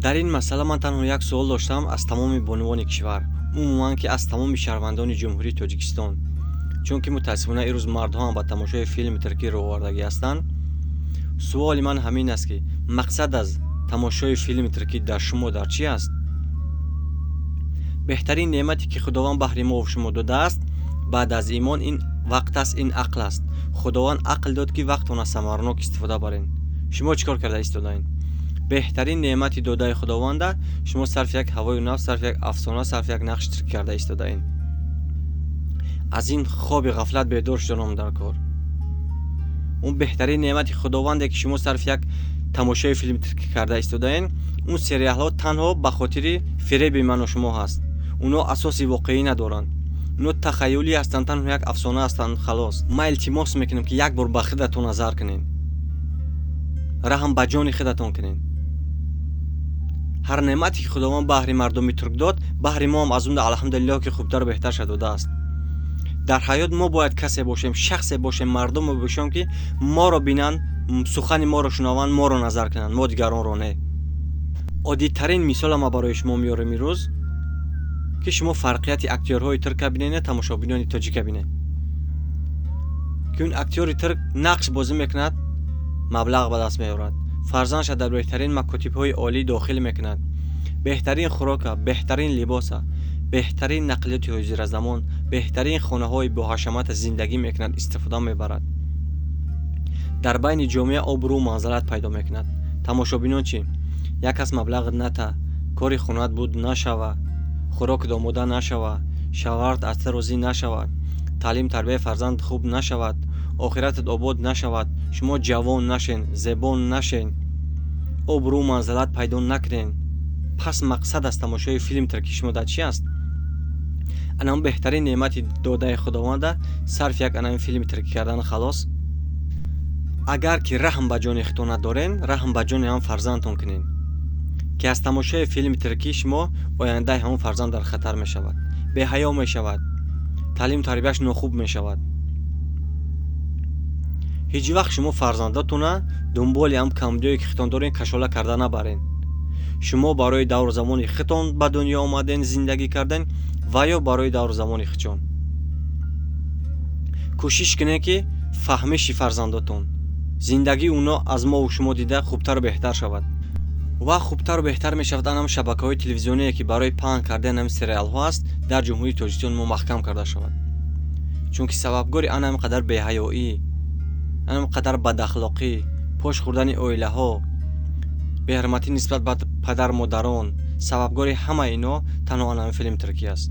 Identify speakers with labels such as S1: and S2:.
S1: Дар ин масъала ман танҳо як суол доштам аз тамоми бонувони кишвар, умуман ки аз тамоми шаҳрвандони Ҷумҳурии Тоҷикистон, чунки мутаассифона ирӯз мардҳо ҳам ба тамошои филми туркӣ рӯ овардагӣ ҳастанд. Суоли ман ҳамин аст, ки мақсад аз тамошои филми туркӣ дар шумо дар чӣ аст? Беҳтарин неъмате, ки Худованд баҳри мову шумо додааст баъд аз имон, ин вақт аст, ин ақл аст. Худованд ақл дод, ки вақтона самарнок истифода барен. Шумо чӣ кор карда истодаед? Беҳтарин неъмати додаи Худованда шумо сарфи як ҳавою нафс, сарфи як афсона, сарфи як нақши туркӣ карда истодаед. Аз ин хоби ғафлат бедор шуданам дар кор. Он беҳтарин неъмати Худованде, ки шумо сарфи як тамошои филми туркӣ карда истодаед, он сериалҳо танҳо ба хотири фиреби ману шумо ҳаст. Онҳо асоси воқеӣ надоранд, онҳо тахаюлӣ ҳастанд, танҳо як афсона ҳастанд, халос. Ман илтимос мекунам, ки як бор ба худатон назар кунед, раҳм ба ҷони худатон кунед. Ҳар неъмате, ки Худованд баҳри мардуми турк дод, баҳри мо ҳам аз он, алҳамдулиллоҳ, ки хубтару беҳтарша додааст. Дар ҳаёт мо бояд касе бошем, шахсе бошем, мардуме бошем, ки моро бинанд, сухани моро шунаванд, моро назар кунанд, мо дигаронро не. Оддитарин мисола ман барои шумо меорем имрӯз, ки шумо фарқияти актёрҳои турка бинед, тамошобинони тоҷика бинед, ки он актёри турк нақш бозӣ мекунад, маблағ ба даст меорад, фарзандша дар беҳтарин макотибҳои олӣ дохил мекунад, беҳтарин хӯрока, беҳтарин либоса, беҳтарин нақлиёти ҳозиразамон, беҳтарин хонаҳои боҳашамата зиндагӣ мекунад, истифода мебарад, дар байни ҷомеа обрӯ манзалат пайдо мекунад. Тамошобинон чӣ? Як кас маблағ ната, кори хонат буд нашава, хӯрокат омода нашава, шавҳарат аз ту розӣ нашавад, таълим тарбияи фарзанд хуб нашавад, охиратат обод нашавад, шумо ҷавон нашен, зебо нашен, обрӯ манзалат пайдо накунен, пас мақсад аз тамошои филм туркӣ шумо дар чӣ аст? Анам беҳтарин неъмати додаи Худованда сарф як анами филми туркӣ кардан, халос. Агар ки раҳм ба ҷони худтон надорен, раҳм ба ҷони ҳам фарзандтон кунен, ки аз тамошои филми туркӣ шумо ояндаи ҳамон фарзанд дар хатар мешавад, беҳаё мешавад, таълиму тарбияш нохуб мешавад. Ҳеҷ вақт шумо фарзандатона дунболи ҳам камбудиое, ки худтон дорен, кашола карда набарен. Шумо барои давру замони худтон ба дунё омаден, зиндагӣ карден ва ё барои давру замони худшон. Кӯшиш кунед, ки фаҳмиши фарзандотон, зиндагии оно аз мову шумо дида хубтару беҳтар шавад. Ва хубтару беҳтар мешавад анам шабакаҳои телевизионие, ки барои паҳн кардани ҳамин сериалҳо аст, дар Ҷумҳурии Тоҷикистон мо маҳкам карда шавад, чунки сабабгори анам қадар беҳаёӣ, анам қадар бадахлоқӣ, пош хӯрдани оилаҳо, беҳурматӣ нисбат ба падару модарон, сабабгори ҳамаи ино танҳо анами филми туркӣ аст.